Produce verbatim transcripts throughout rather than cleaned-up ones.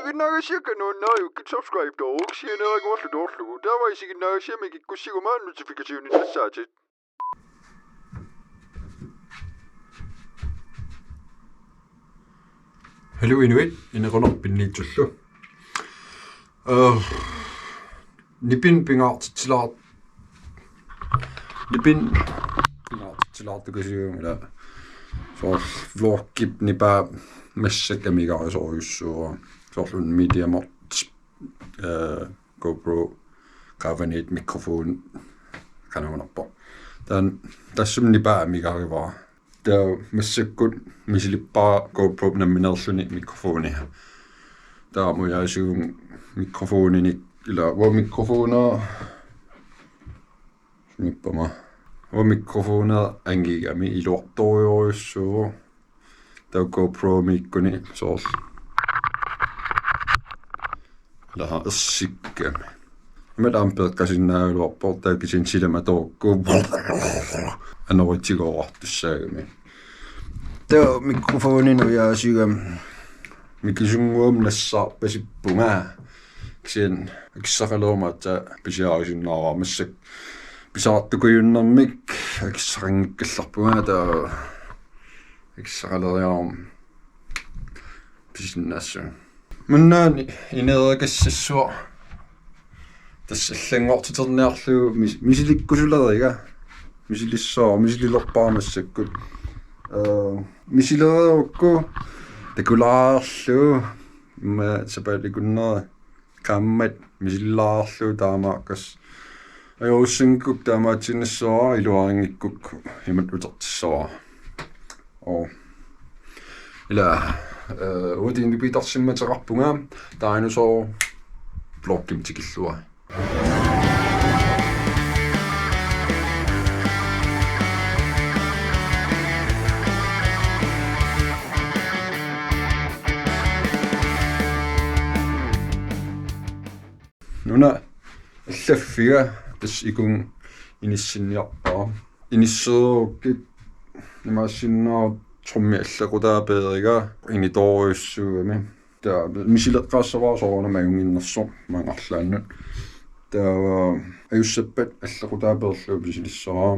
Isiginnaagassiakka nuannariukkit subscribe-toruk sianeeraguarlu toorlugu. Taava isiginnaagassiami kikkussiguma notification-innassaatit. Haluu inuit, inequnaq pinniitsullu. Øh, nipin pingaartitsilaar-, nipin pingaartitsilaartukusiugama ila. Soorlu vloggip nipaa massakkut amigaarisorujussuuara. Soorlu mediamort, øh, GoPro, qaavaniit mikrofon, qanoq nippoq. Taanna tassami nipaa amigaarivara. Taava massakkut misilippara GoPro nammineerluni mikrofoni. Taava ujaasiuvunga mikrofoninik ila uanga mikrofonera nippama. Uanga mikrofonera angigami iluartorujussuuvoq. Taava GoPro-miikkuni soorlu. Ila ersikkami. Aamma taama peeqqasinnaagaluarpoq taava kisianni silama tookku. Anoritsigooqqartussaagami. Taava mikrofoni nujaasigami. Mikisunnguamik nassaarpasippunga. Kisianni akissaqalerumaattoq pisiarisinnaavara massakkut. Pisartukujunnermik akissaqanngikkallarpunga taava. Akissaqaleriaruma pisinnaassavara. Mannaani ineerakassassuaq. Tassa allanngortiterniarlugu mis-, misilikkusuleriga. Misilissuara, misililerpara massakkut. Øh, misilereerukku takulaarlugu. Immaqa sapaatip akunneri qaammat misililaarlugu taamaaqqas. Ajorusunngikkukku taamaatsinnissuara, iluarinngikkukku imatut utertissavara. Oo. Ila, øh, uagut nipitarsimmateqarpunga, taava inusoq vloggimut tikilluarit. Nuna allaffiga tassa ikunga inissinniarpara. Inissereerukkit imaassinnaavoq trommi allequtaa peeriga initoorujussuugami. Taava misileqqaassavara soorunami ajunnginnersoq maanngarlaannut. Taava ajussappat allequtaa peerlugu misilissavara.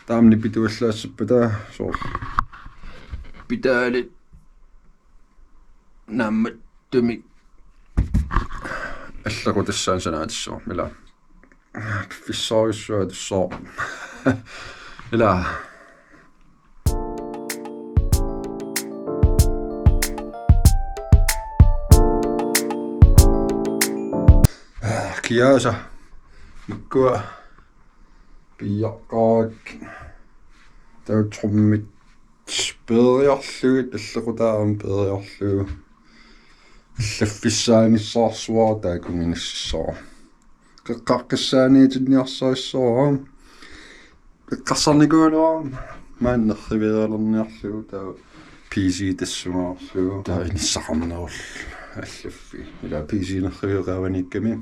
Taava nipituallaassappata soorlu pedalit naammattumik allequtassaannik sanaatissuarmila. Piffissarujussuaq tussooq. Ila. Kiaasa. Makkua. Piiaqqaarakkit. Taava trommit peeriarlugit, allequtaa aamma peeriarlugu. Allaffissaanissarsuara taakku inississavara. Qeqqaqqissaaniitinniarsarissavara. Qeqqarsarnikuugaluaruma maani nerriviilerniarlugu taava P C tassungaarlugu. Taava inissaqarnerullugu allaffiga. Ila P C nerriviup qaavaniikkami.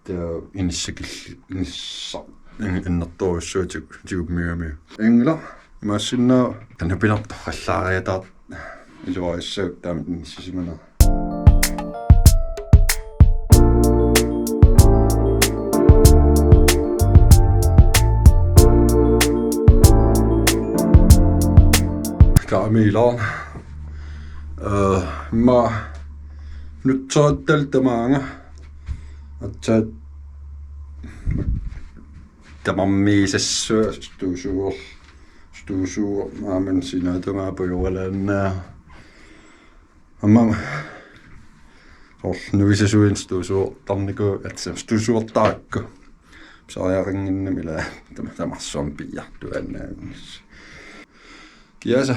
Taava inissakilli-, inissa-, in-, innertorujussuaq tig-, tigummigami. Angela, imaassinnaavoq, qanoq pinerpoq qallaariataartoq iluarissaaq taama inissisimanera. Kaamiilaan. Øh, ma nutsaattal tamaanga. Aatsaat tamarmiisassuaq stuusuor-, stuusuor-, aamma sinaatungaa pujoralaannaa. Aamma soorlu nuisasuin stuusuortarnikuuakka, aatsaat stuusuortarakku. Pisariaqannginnami ila tam-, tamarsuarmi piiartuaannaagunnassooq. Kiaasa.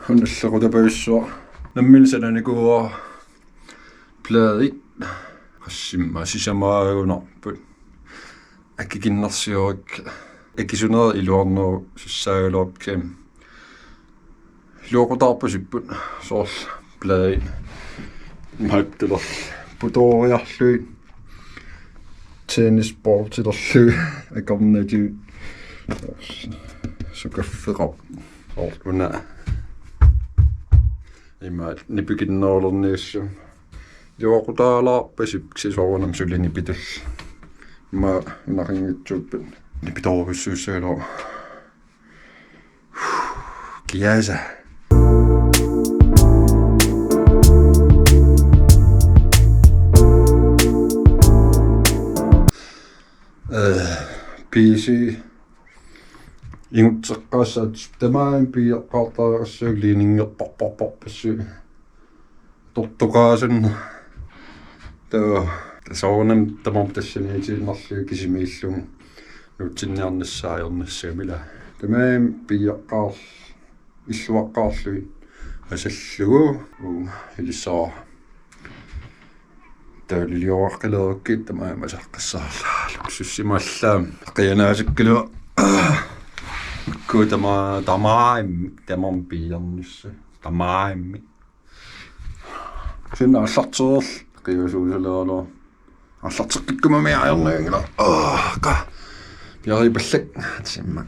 Una allequtapajussuaq. Nammineq sananikuuara. Bladit. Qassimma sisamaagunarput. Akikinnersiorikka. Akisunerit iluarnerusussaagaluarput kisianni. Iluaqutaarpasipput soorlu bladit. Maattuler. Putooriarlugit tennisboldilerlugit akornatigut sukaffeqarpoq. Una imaat nipikinnerulerniassammat. Iluaqutaalaarpasippoq soorunami suli nipitullu. Immaqa unarinngitsuupput nipitoorujussuussaagaluarpoq. Kiaasa. Eh, P C. Ingutseqqaassaat tamaani piiaqqaartariaqassaaq ledningerparparparpassuit. Tortoqaasunneq. Taava, taava soorunami tamarmik tassaniitiinnarlugit kisimiillunga nuutsinniarnissaa ajornassagamik ilaa. Tamaani piiaqqaar-, illuaqqaarlugit asallugu uunga ilissaraa. Taava ilioraqqaleerukkit tamaani masaqqissaarlaa luksussimallaam qianaasakkaluarpoq. Kuu tama-, tamaani, tamarmik piiarnissaq. Tamaani. Sinna aallartereerlunga qiasuusalaarlunga. Aallarteqqikkumami ajornanngilaq. Aa, qa. Piaripallak. Tsimma.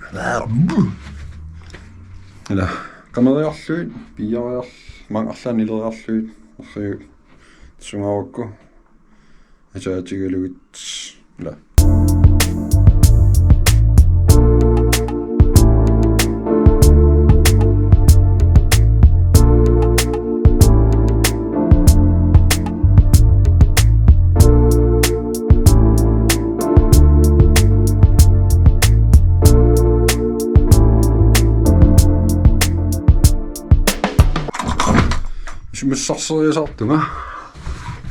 Ila. Qameriarlugit, piiariarl-, maanga arlaannik ileriarlugit. Arriu. Sungavakku. Ataatigalugit. Ila. Isumassarseriasaartunga.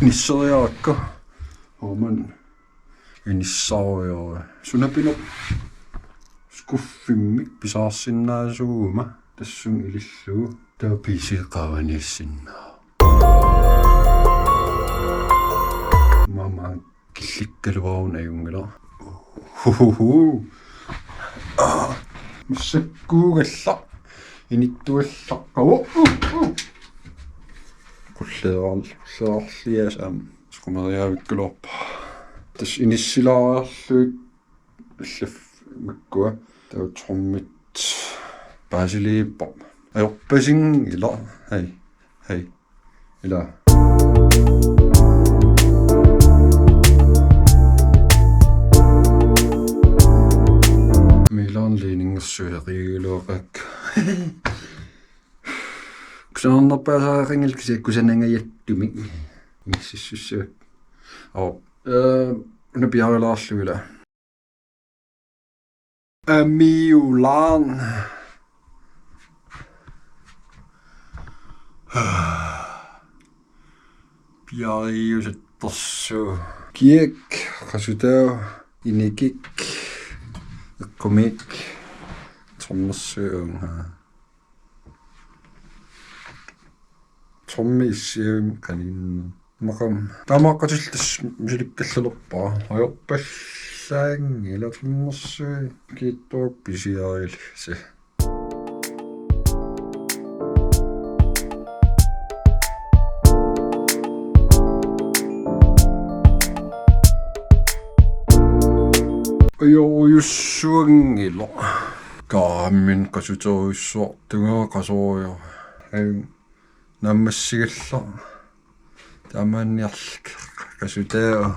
Inisseriarakku. Oman. Inissarujoora. Sunapineq skuffimmik pisaarsinnaasuuguma tassunga ilillugu. Taava P C qaavaniissinnaavoq. Maama killikkaluaruna ajunngilaq. Huhuhu. Aa. Massakkuugallaq. Inittuallaqqavoq. Uh, uh. Qulleerarl-, qulleerarliasaat aamma. Squmeriaavikkaluarpara. Tassa inissilaariarlugit allaffik makkua. Taava trommit paasiliippoq. Ajorpasinngilaq. Hej. Hej. Ila. Miilaarneq ledningersuiaqigaluaqaakka. Kusanarnerpaasariaqanngilaq kisianni kusanangajattumik. Inississussavakka. Aa. Eh, una piarilaarlugu ila. Amiulaan. Piariusuttorsuaq. Kiak, qasutaavoq, inikik, eqqumiik, trommersuit uunga. Trommi issiavimmi qaninneq. Maqam. Taamaaqqatillu tassa misilikkallarpara. Ajorpallaanngilaq trommersuit kiittuak pisiarilisi. Ajorujussuanngilaq. Kaammin qasuterujussuartunga qasorior. Hej. Naammassigallarama. Taamaanniarlugit qasutaavoq.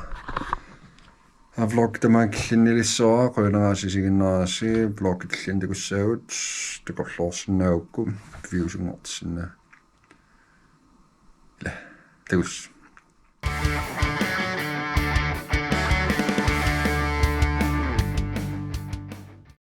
Aa, vlog tamaanga killinnilissavara, qujanaq aasiit isiginnaarassi, vlog killinnut takussaagut, takorloorsinnaagukku, viusunngortissinnaagit. Ila, takuss.